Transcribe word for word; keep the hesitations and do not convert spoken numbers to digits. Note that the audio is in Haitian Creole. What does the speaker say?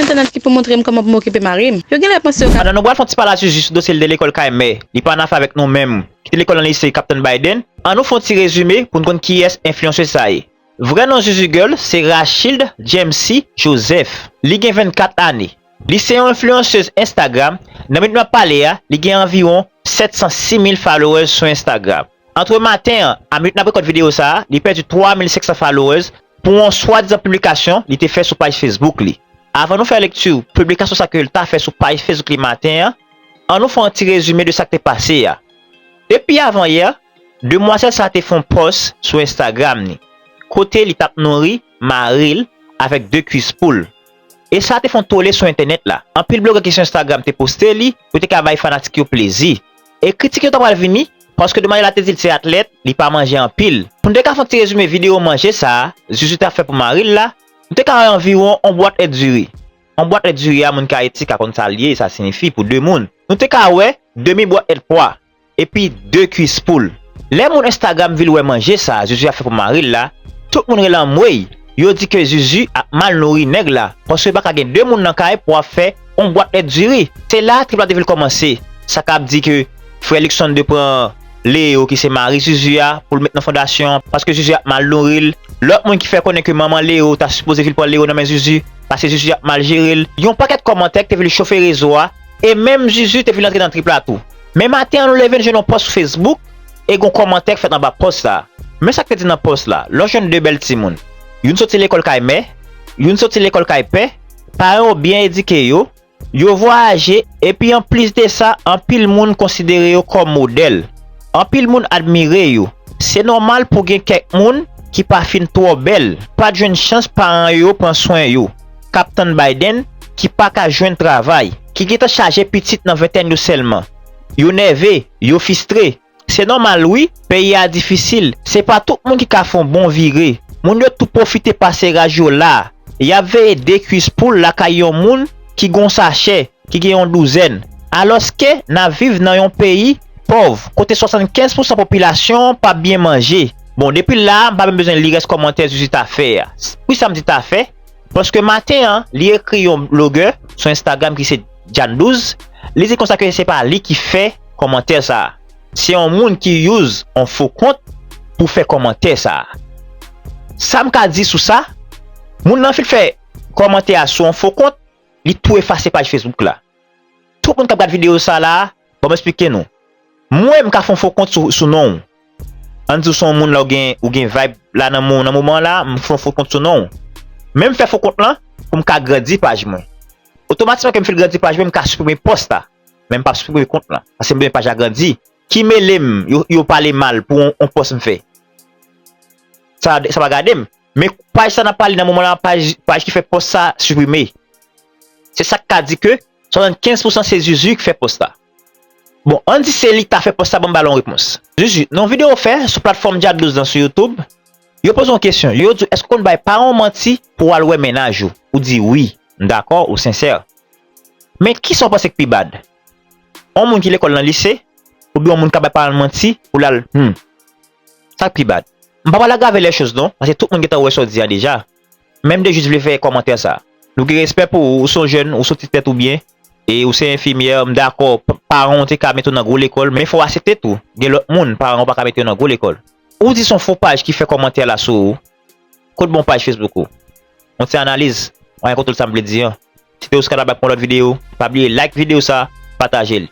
entènèt ki pou montre m kòman pou m okipe mari m. Yo genlè panse yo ka. Pandan nou pral fè yon ti pale a Zuzu sou dosye l de lekòl kay mè, li pa annafè avèk nou menm, ki te lekòl nan lise Kaptenn Biden, ann nou fè yon ti rezime pou n konn kiyès enfliyansè sa ye. Vrè non Zuzu Girl se Rachilde Jamesy Joseph. Li gen vennkat ane. Li se yon enfliyansèz Instagram. Nan minit m ap pale a, li gen anviwon sèt san sis mil followers sou Instagram. Antre maten an a minit n ap rekòd videyo sa a, li pèdi twa mil senk san followers pou yon swadizan piblikasyon li te fè sou paj Facebook li. Avan nou fè lekti piblikasyon sa ke l ta fè sou paj Facebook li maten an, ann nou fè yon ti rezime de sa k te pase a. Depi avanyè, demwazèl sa a te fè yon pòs sou Instagram li, kote li t ap nouri mari l avèk de kwis poul. E sa te fè yon tole sou entènèt la. Anpil blogè ki sou Instagram te poste li pou te ka bay fanatik yo plezi. E kritik yo ta pral vini, paske demwazèl la te di l se atlèt, li pa manje anpil. Pou n te ka fè yon ti rezime videyo manje sa a Zuzu t ap fè pou mari l la, nou te ka wè anviwon yon bwat èt diri. Yon bwat èt diri a, moun ki Ayiti ka konn sa l ye, sa siyifi pou de moun. Nou te ka wè demi bwat èt pwa, epi de kwis poul. Lè moun Instagram vin wè manje sa a Zuzu ap fè pou mari l la, tout moun rele anmwey. Yo di ke Zuzu ap mal nouri nèg la, paske pa ka gen de moun nan kay pou ap fè yon bwat èt diri. Se la trip la te vin kòmanse. Sa k ap di ke frè Luckson te pran Leo ki se mari Zuzu a pou l met nan fondasyon an, paske Zuzu ap mal nouri l. Lòt moun ki fè konnen ke manman Leo ta sipoze vin pran Leo nan men Zuzu, paske Zuzu ap mal jere l. Yon pakèt kòmantè ki te vin chofe rezo a, e menm Zuzu te vin antre nan trip la tou. Men maten an nou leve n jwenn yon pòs sou Facebook, e gon kòmantè k fèt anba pòs sa a. Men sa k te di nan pòs la, lè w jwenn de bèl timoun, youn soti lekòl kay mè, youn soti lekòl kay pè, paran yo byen edike yo, yo vwayaje, epi anplis de sa, anpil moun konsidere yo kòm modèl. Anpil moun admire yo. Se nòmal pou gen kèk moun ki pa fin twò bèl, pa t jwenn chans paran yo pran swen yo. Kaptenn Biden, ki pa ka jwenn travay, ki gentan chaje pitit nan ventèn yo sèlman. Yo nève, yo fistre. Se nòmal wi, peyi a difisil. Se pa tout moun ki ka fè yon bon vire. Moun yo tou pwofite pase raj yo la. Y ap veye de kwis poul lakay yon moun ki gon sachè, ki gen yon douzèn. Alòske n ap viv nan yon peyi pòv, kote swasannkenz pousan popilasyon an p ap byen manje. Bon, depi la a, m pa menm bezwen li rès kòmantè Zuzu ta fè a. Wi, sa m di ta fè, paske maten an, li ekri yon blogè sou Instagram ki se Jan douz, li di konsa ke se pa li ki fè kòmantè sa a. Se yon moun ki use yon fo kont pou fè kòmantè sa a. Sa m ka di sou sa, moun nan fin fè kòmantè a sou yon fo kont, li tou efase paj Facebook la. Tout moun k ap gad videyo sa la, ban m esplike nou. Mwen, m ka fè yon fo kont sou, sou non w. Ann di w se yon moun la ou gen, ou gen vibe la nan mo-, nan moman la, m fè yon fo kont sou non w. Men m fè fo kont lan pou m ka grandi paj mwen. Otomatikman ke m fin grandi paj mwen, m ka siprime pòs la. Men m p ap siprime kont lan. Paske m bezwen paj la grandi. Ki mele m, yo, yo pale mal pou yon, yon pòs m fè. Sa, sa pa gade m. Men paj sa n ap pale nan moman la, paj, paj ki fè pòs sa siprime. Se sa k ka di ke swasannkenz pousan se Zuzu ki fè pòs la. Bon, ann di se li ki ta fè pòs la, ban m ba l yon repons. Zuzu, nan yon videyo w fè sou platfòm Djad douz lan sou YouTube, yo poze w yon kesyon. Yo di w, èske w konn bay paran w manti pou w al wè mennaj ou? Ou di wi, m dakò, ou sensè. Men kisa w panse k pi bad? Yon moun ki lekòl nan lise, oubyen yon moun k ap bay paran l manti pou l al, hmm. Sa k pi bad? M pa pral agrave lèchòz non, paske tout moun gentan wè sa w di a deja. Men m te jis vle fè kòmantè sa. Nou gen respè pou ou, ou se yon jèn, ou soti tèt ou byen, e ou se enfimyè, m dakò, p-, paran w te ka mete w nan gwo lekòl, men fò w aksepte tou. Gen lòt moun, paran w pa ka mete yo nan gwo lekòl. Ou di se yon fo paj ki fè kòmantè la sou ou. Kot bon paj Facebook ou? Yon ti analiz, w a konprann sa m vle di an. Se te Oscar Labac pou yon lòt videyo. Pa bliye like videyo sa, pataje l.